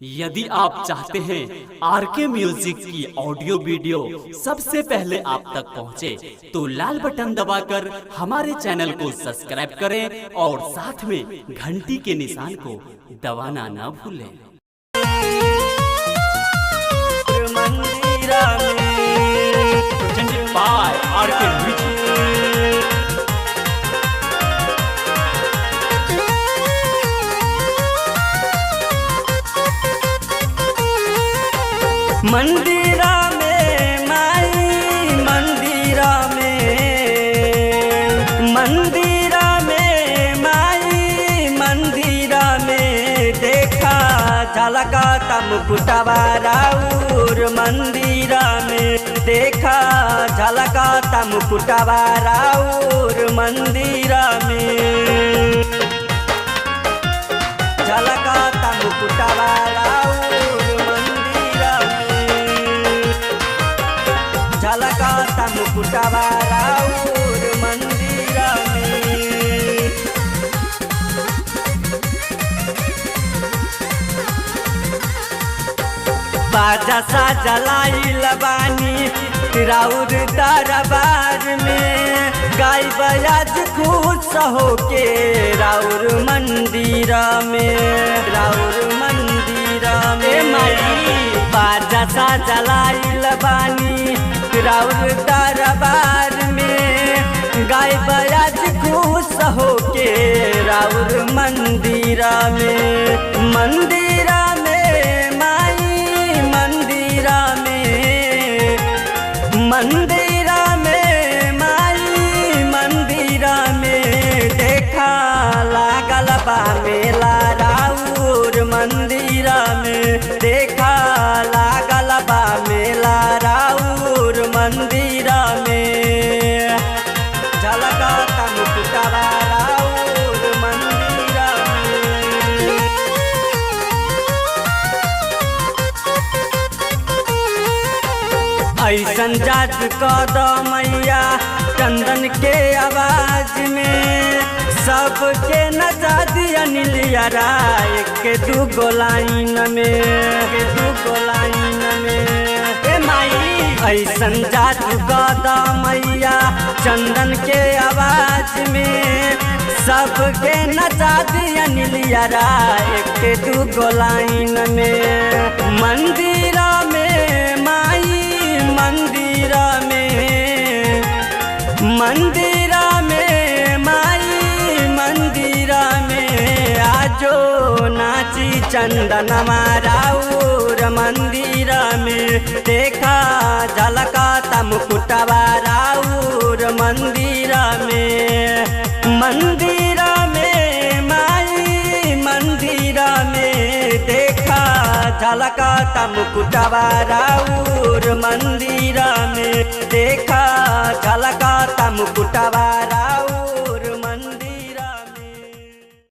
यदि आप चाहते हैं आर के म्यूजिक की ऑडियो वीडियो सबसे पहले आप तक पहुंचे, तो लाल बटन दबाकर हमारे चैनल को सब्सक्राइब करें और साथ में घंटी के निशान को दबाना ना भूलें। मंदिरा में Presented by RK Music. मंदिरा में माई मंदिरा में मंदिरा में माई मंदिरा में देखा झलका तमुकुटवा राउर मंदिरा में देखा झलका तमुकुटवा राउर मंदिरा में झलका तमुकुटवा राउर मंदिरा में झलका तमुकुटवा राउर मंदिरा में। बाजा सा जलाइल बानी राउर दरबार में गाय बयाज खुश होके राउर मंदिर में राउर मंदिर में माई बाजा सा जलाइल बानी राउर दरबार में गाय बयाज खुश होके राउर मंदिर में मंदिर में माई मंदिरा में मंदिरा में माई मंदिरा में देखा लागल बा मेला राउर मंदिरा में देखा लागल बा मेला राउर मंदिरा में झलका तमुकुटवा राउर मंदिरा में। ऐसन जात कदमैया चंदन के आवाज में सबके नचा दिया नीलिया राय के दू गो लाइन में के दू गो लाइन में ए माई ऐसन जात कदमैया चंदन के आवाज में सबके नचा दिया नीलिया राय के दू गो लाइन में मंदिरा में माई मंदिरा में मंदिरा में माई मंदिरा में आजो नाची चंदन राउर मंदिरा में देखा झलका तमुकुटवा राउर मंदिरा में मंदिरा में माई मंदिरा में देखा झलका तमुकुटवा राउर मंदिरा में देखा झलका तमुकुटवा।